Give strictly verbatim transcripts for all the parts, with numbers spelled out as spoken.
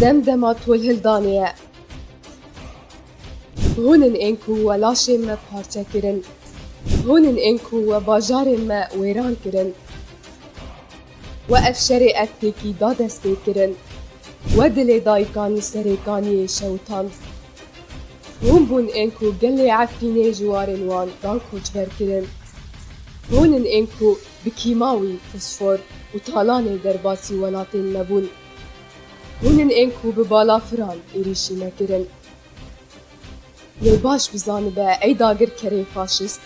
Dem dema tolhildanê ye. Hûn in ên ku we laşên me parçe kirin. Hûn in ên ku we bajarên me wêran kirin. We ev şerê erkekî da destpêkirin. We dilê dayikan li Serêkaniyê şewitand. Hûn bûn ên ku gelê Efrînê ji warên wan dan koçber kirin. Hûn in ên ku bi kîmawî, fosfor û talanê derbasî welatên me bûn. Hûn in ên ku bi balafiran êrîşî me kirin. Lê baş bizanibe ey dagirkerê faşîst,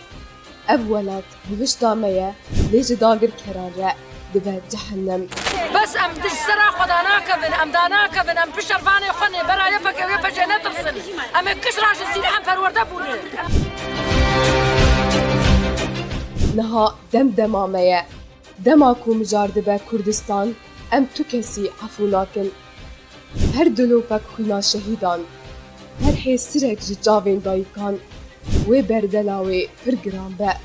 ev welat bihişta me ye, lê ji dagirkeran re dibe cehennem. Bes em dij sera xwe danakevin, em danakevin, em pişt şervanê xwe nê bera Y P G û Y P G netirsin. Em ê kiş rajin sîleh em perwerde bûne. Niha dem dema me ye. Dema ku mijar dibe Kurdistan, em tu kesî efû nakin. Her dilopek xwîna şehîdan, her hêsirek ji çavên dayikan wê berdela wê pir giran be.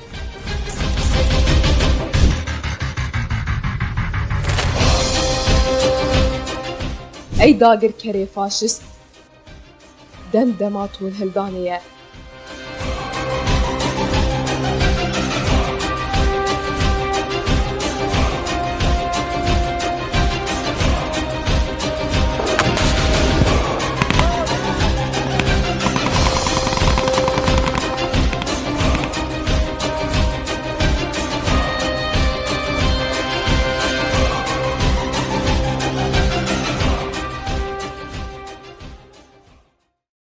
Ey dagirkerê faşîst, dem dema tolhildanê ye.